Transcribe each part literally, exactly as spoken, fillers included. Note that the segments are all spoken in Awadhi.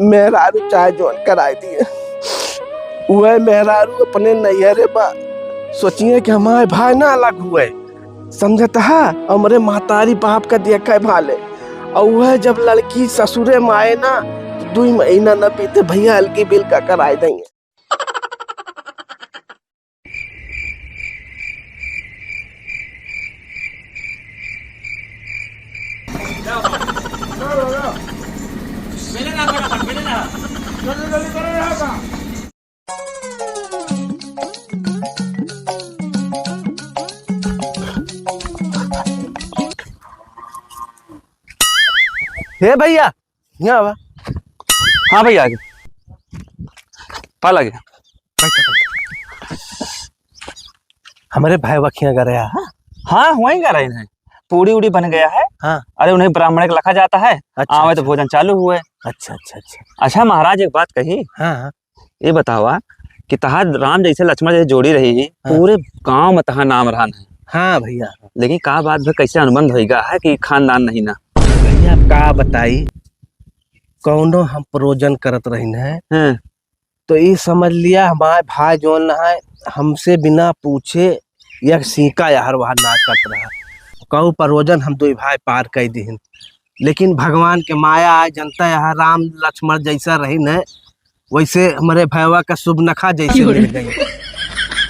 मेहरारू चाहे जौन कराई दिए, उहे मेहरारू अपने नैहरे बा, सोचिए कि हमारे भाई ना अलग हुए, समझत हा? हमरे महतारी बाप का देखा भाले, और वह जब लड़की ससुरे में आए ना, तो दुई महीना न बीते भैया, अलगी बिल का कराई देंगे। हे भैया, यहाँ आवा। हाँ भैया, आ गया। पा लगे। हमरे भाई वखिया गा रहा है। हाँ, वहीं गा रहे हैं। पूड़ी उड़ी बन गया है। हाँ। अरे, उन्हें ब्राह्मण के लखा जाता है। अच्छा, आवे तो अच्छा। भोजन चालू हुए। अच्छा, अच्छा, अच्छा। अच्छा महाराज, एक बात कही। हाँ, हाँ। ये बतावा कि तहार राम जैसे लक्ष्मण जैसे जोड़ी रही, हाँ। पूरे गांव में तहार नाम रहन है। हाँ भैया। लेकिन का बात भा, कैसे अनुबंध होइगा है कि खानदान नहीं ना? भैया, अब का बताई, कौनो हम परोजन करत रहिन है, हाँ। तो ई समझ लिया, हमार भाई जौन है, हमसे बिना पूछे एक सीका यार वहाँ ना कट रहा। कहू परोजन हम दुई भाई पार कई दिहिन, लेकिन भगवान के माया आए, जनता यहाँ राम लक्ष्मण जैसा रहिन है, वैसे हमरे भैवा का सुबनखा जैसे मिल गई।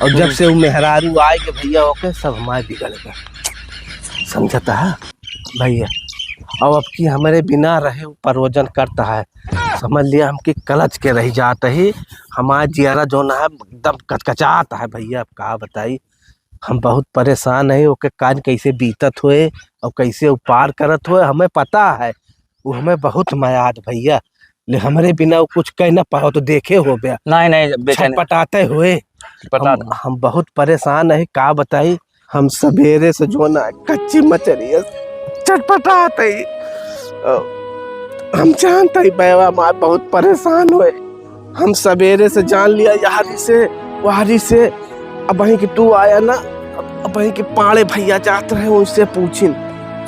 और जब से वो मेहरारू आए के भैया, ओके सब हमारे बिगड़ गए, समझता है भैया। और अब की हमरे बिना रहे वो परोजन करता है, समझ लिया, हमके कलच के रह जात ही। हमार जियरा जौन है एकदम कचकचात है भैया, अब का बताई, हम बहुत परेशान है, ओके कान कैसे बीतत होए और कैसे उ पार करत होए, हमें पता है, वो हमें बहुत मयाद भैया, ले हमरे बिना वो कुछ कह ना पाओ तो देखे हो बे, नहीं, नहीं, बेचैन। छटपटाते हुए। छटपटात हम, हैं। हम बहुत परेशान है, का बताई, हम सवेरे से जो ना कच्ची मछरी है, छटपटात है। अ, हम जानते ही बैवा मार बहुत परेशान हुए। हम सवेरे से जान लिया, यारी से, वारी से, अब वहीं के तू आया ना, अब, अब वहीं के पाड़े भैया जात रहे, उनसे पूछिन,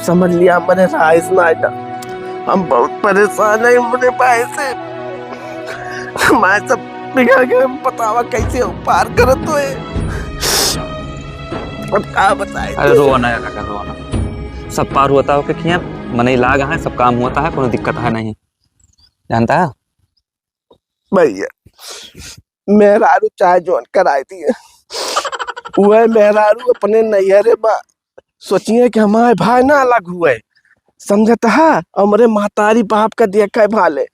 समझ लिया, हमरे राइस ना आया। हम बहुत परेशान है अपने भाई से, हमारे सब बिगड़ गए, हम बतावा कैसे हम पार करत होए। अब का बताए? अरे रोवा ना काका, रोवा ना। सब पार होता हो के किया, मनई लाग है, सब काम होता है, कोनो दिक्कत है नहीं। जानता है? भैया, मेहरारू चाहे जौन कराई दिए, उहे मेहरारू अपने नैहरे बा, सोचिए कि हमारे भाई ना अलग हुए, समझत हा? हमरे महतारी बाप का देखा भाले,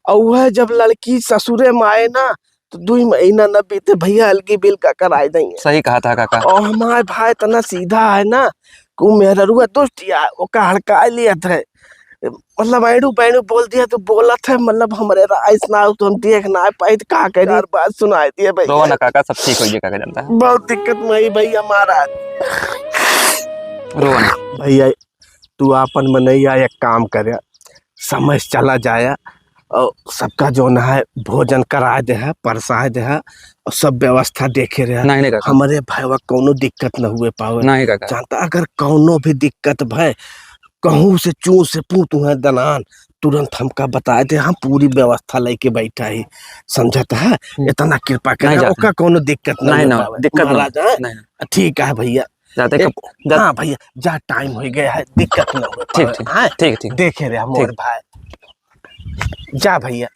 और वह जब लड़की ससुरे में आए ना, तो दुई महीना न बीते भैया, अलगी बिल का कराई देंगे। सही कहा था काका। और हमारे भाई इतना सीधा है ना कि वो मेहररुआ दुष्ट या ओका हड़काए लियत है, मतलब ऐड़ू बैड़ू बोल दिया तो बोलत है, मतलब हमरे राइस ना हो तो हम देख ना पाई तो का करी, चार बात सुनाई दिए भैया। रोवा ना काका, सब ठीक होइए काका, जानता है। बहुत दिक्कत में है भैया महाराज। रोवा ना। भैया, तू आपन मनैया एक काम करे, समय से चला जाया और सबका जौन है भोजन कराए दे है, परसाए दे है और सब व्यवस्था देखे रहे। नहीं, नहीं काका। हमरे भाईवा कौनो दिक्कत न हुए पावे। नहीं काका। जानता, अगर कौनो भी दिक्कत भय, कहूँ से चूँ से पूत हुए दनान, तुरंत हमका बताए दे, हम पूरी व्यवस्था लेके बैठा ही, समझत है? हम्म। इतना कृपा करे, नहीं जाते। ओका कौनो दिक्कत न नहीं, हुए ना, पावे। दिक्कत ना, महाराज, हैं? नहीं, नहीं। ठीक है भैया। जाते एक, कब, जा- हाँ भैया, जा, टाइम हो गया है, दिक्कत न हो ठीक, पावे, ठीक, हाँ? ठीक, ठीक। देखे रहे हम ठीक। और भाई, जा भैया।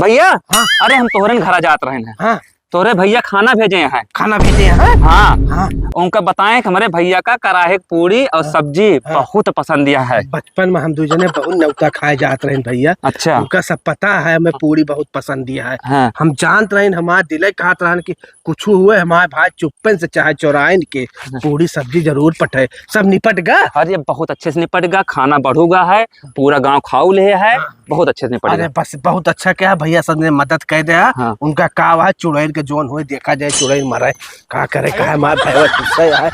भैया, हाँ। अरे हम तोहरन घरा जात रहे हैं। हाँ। तोरे भइया खाना भेजे हैं। खाना भेजे हैं? हाँ। हाँ। उनका बताएं कि हमरे भइया का कराहे क पूड़ी और हाँ। सब्जी हाँ। बहुत पसंद दिया है। बचपन में हम दुइ जने बहुत नेवता खाए जात रहेन भइया। अच्छा। उनका सब पता है, हमें पूड़ी बहुत पसंद दिया है। हाँ। हम जानत रहेन, हमार दिले कहत रहन कि कुछु हुए, हमार भाई चुप्पन से चाहे चोराइन के हाँ। पूड़ी सब्जी जरूर पठे। सब निपट गा? अरे, बहुत अच्छे से निपट गा, खाना बढ़ुगा है, पूरा गाँव खाऊ ले है। हाँ। बहुत अच्छे से निपट अरे गा। बस, बहुत अच्छा किहा भइया, सबने मदद कइ दिया। हाँ। उनका का हुआ, चुड़ैल के जौन होए देखा जाए, चुड़ैल मरे, का करे, का है, मार भाई, गुस्सा है।